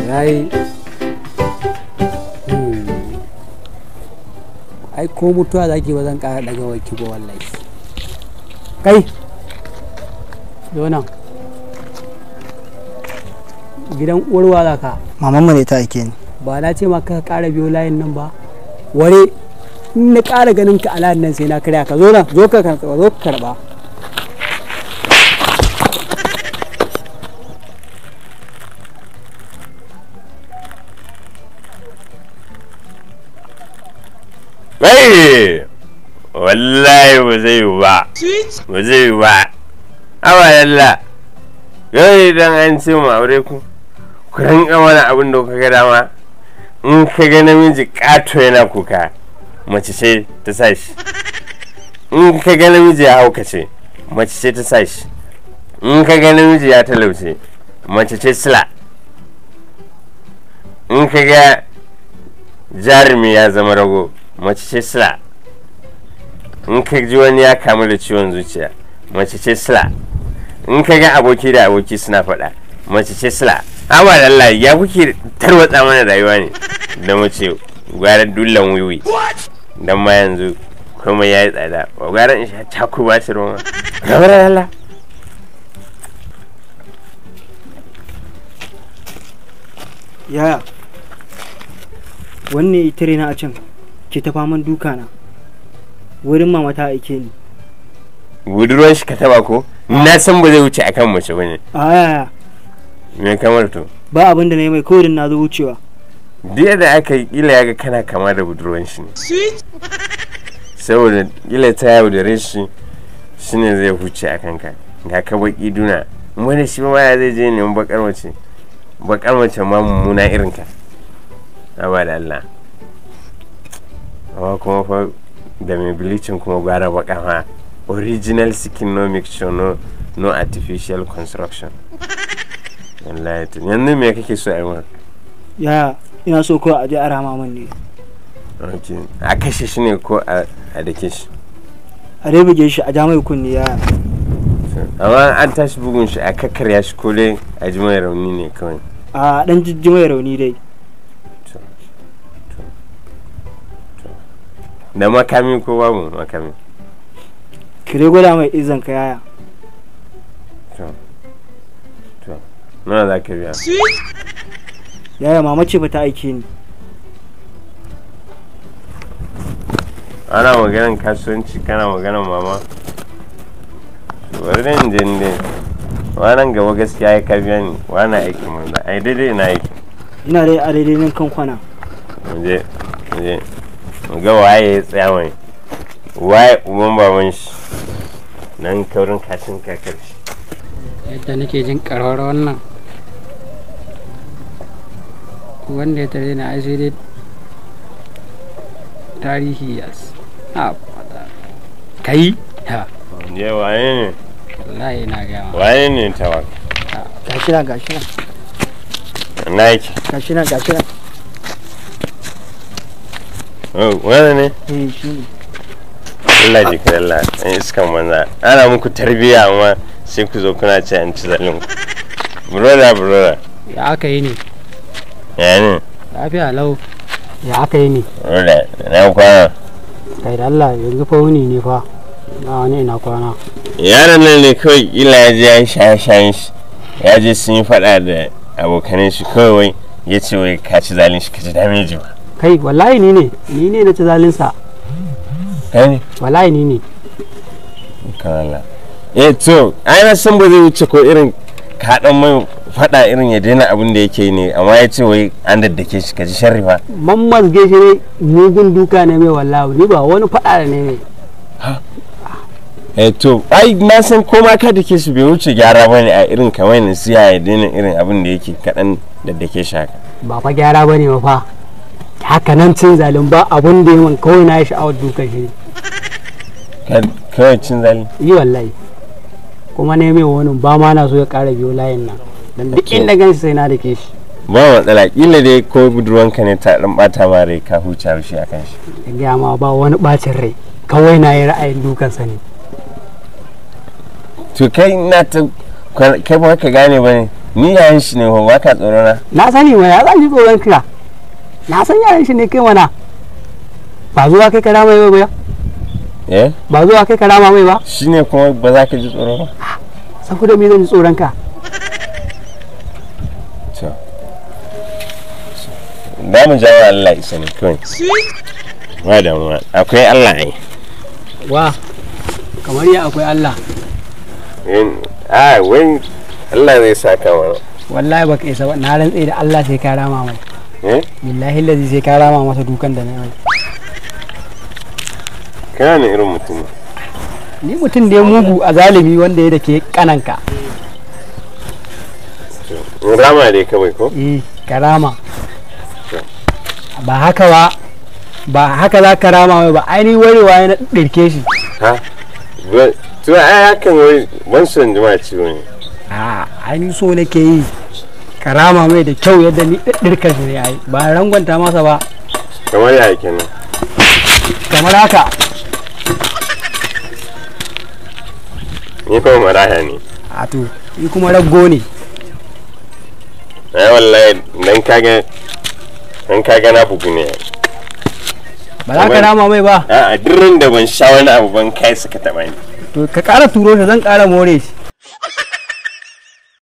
Yayi. Ai ko mutuwa zaki ba zan ƙara daga waki ba wallahi. Kai. Zo nan. Gidan uwarwa za ka. Mamanmu ne ta aike ni. Ba na ce ma ka ƙara biyo layin nan ba. Ware in na ƙara ganin ka a layin nan sai na karya ka. Zo nan, zo ka karɓa, zo ka karɓa. Bai! Wallahi ba zai yi ba. Ba zai yi ba. Awa yalla. Yau idan an ce mu aure ku, ku rinka mana abin da kuka ga dama. In ka ga namiji ƙato yana kuka, mace ce ta sa shi. In ka ga namiji ya haukace, mace ce ta sa shi. In ka ga namiji ya talauce, mace ce sila. In ka ga jarumi ya zama rago, mace ce sila. In ka ji wani ya kamu da ciwon zuciya, mace ce sila. In ka ga aboki da aboki suna faɗa, mace ce sila. Amma Allah ya kuke tarwatsa mana rayuwa ne da mace gwara dullan wiwi. Dan ma yanzu komai ya yi tsada, ba gwara in sha caku ba shi ruwa. Kamar Allah. Yaya, wanne ya tare na a can ke ta faman duka na. Wurin mama ta aike ni. Budurwar shi ka taba ko? Na san ba zai wuce akan mace bane. A yaya. Me kamar to? Ba abin da na yi mai kawai na zo wucewa. Duk da aka yi kila ya ga kana kama da budurwar shi ne. Saboda kila ta yaudare shi shine zai huce a kanka. Ga ka baki duna. Wani shi ma ya zai je neman bakar mace. Bakar mace ma mummuna irin ka. Ba da Allah. Amma kuma fa da mai bleaching kuma gwara baka ma. Original skin, no mixture, no artificial construction. Wallahi to yanzu me kake so a yi maka? Yaya, ina so kawai a je a rama man ne. Okay. A kashe shi ne ko a dake shi? A dai buge shi a ja mai kunne yaya. Amma an tashi bugun shi a kakkarya shi ko dai a ji mai rauni ne kawai? A dan jijji mai rauni dai. To. Da makami ko babu makami? Ki dai gwada mai izan ka yaya. To. Nawa za ka biya? Yaya mama ce ba ta aike ni. Ana maganan kasuwanci kana maganan mama. Bari dai in je ni dai. Wannan gaba gaskiya ya ka biya ni. Wannan aikin banza. Ai daidai ina aiki. Ina dai a daidai nan kan kwana. Mu je, mu je. Mu ga waye ya tsaya mai. Waye uban baban shi. Nan kaurin kashin kakar shi. Yadda nake jin ƙararrawar wannan. Wanda ya tare ni ai sai dai tarihi ya a fada. Kai? Ha. Je waye ne? Wallahi ina gaya ma. Waye ne tawa? Gashi nan, gashi nan. Na yake. Gashi nan, gashi nan. Oh, wane ne? Eh, shi ne. Allah ji ka Allah, ɗan iskan banza. Ana muku tarbiyya amma sai ku zo kuna ce an ci zalin ku. Broda, broda. Ya aka yi ne? Ya ne? Lafiya lau. Ya aka yi ne? Broda, na kwana. Kai da Allah yanzu fa wuni ne fa. Na wani ina kwana. Yaron nan ne kawai kila ya je ya shaye-shayen shi. Ya je sun yi faɗa da abokanin shi kawai wai ya ce wai ka ci zalin shi ka ci dameji ba. Kai wallahi ni ne, ni ne na ci zalin sa. Kai ne? Wallahi ni ne. Kan Allah. Eh to, ai na san ba zai wuce ko irin ka dan mai faɗa irin ya daina abin da yake yi ne, amma ya ce wai an daddake shi ka ji sharri fa. Mamman gaishe ne mugun duka ne mai wallahi, ni ba wani faɗa da ne mai. Ha? Eh to, ai na san ko ma ka dake shi bai wuce gyara bane a irin kamar nasiha ya daina irin abin da yake kaɗan daddake shi haka. Ba fa gyara bane ba fa. Haka nan cin zalin ba abun da yawan kawai na sha'awar dukan shi ne. Kawai cin zalin? Yi wallahi. Kuma ne mai wani ba ma na so ya ƙara biyo layin nan. Dan duk inda gan shi sai na dake shi. Ba matsala, kila dai ko budurwanka ne ta dan bata ma rai ka huce haushi akan shi. In gaya ma ba wani bacin rai, kawai na yi ra'ayin dukansa ne. To kai na ta kai ba ka gane ba ne. Ni yayin shi ne ko ba ka tsoro na? Na sani mana, ya zan ji tsoron kira. Na san yaran shi ne kai mana. Ba zuwa kai karama mai ba? Eh? Ba zuwa kai karama mai ba? Shine kuma ba za ka ji tsoro ba? Saboda me zan ji tsoron ka? To. Da mu jawo Allah isa ne kawai. Ba damuwa, akwai Allah ai. Wa kamar ya akwai Allah? A wai Allah zai saka mana. Wallahi baka isa ba, na rantse da Allah sai ka rama mai. Eh? Billahi lazi sai ka rama masa dukan da na mai. Kana ne irin mutum. Ni mutum da mugu a zalimi wanda ya dake kananka. Rama dai kawai ko? Eh, karama. Ba haka ba. Ba haka za ka rama mai ba, ainihin warewa ya ɗirke shi. Ha? To ai hakan wai ban son jima ciwo ne. A ainihin so nake yi ka rama mai da kyau yadda ni ɗirka shi ne ai, ba rangwanta masa ba. Kamar ya kenan? Kamar haka. Ni kuma maraya ne. A to, ni kuma raggo ne. Ai wallahi dan kaga na bugu ne. Ba za ka rama mai ba? A'a, duk da ban sha wani abu ban kai suka taɓa ni. To ka ƙara turo shi, zan ƙara more shi.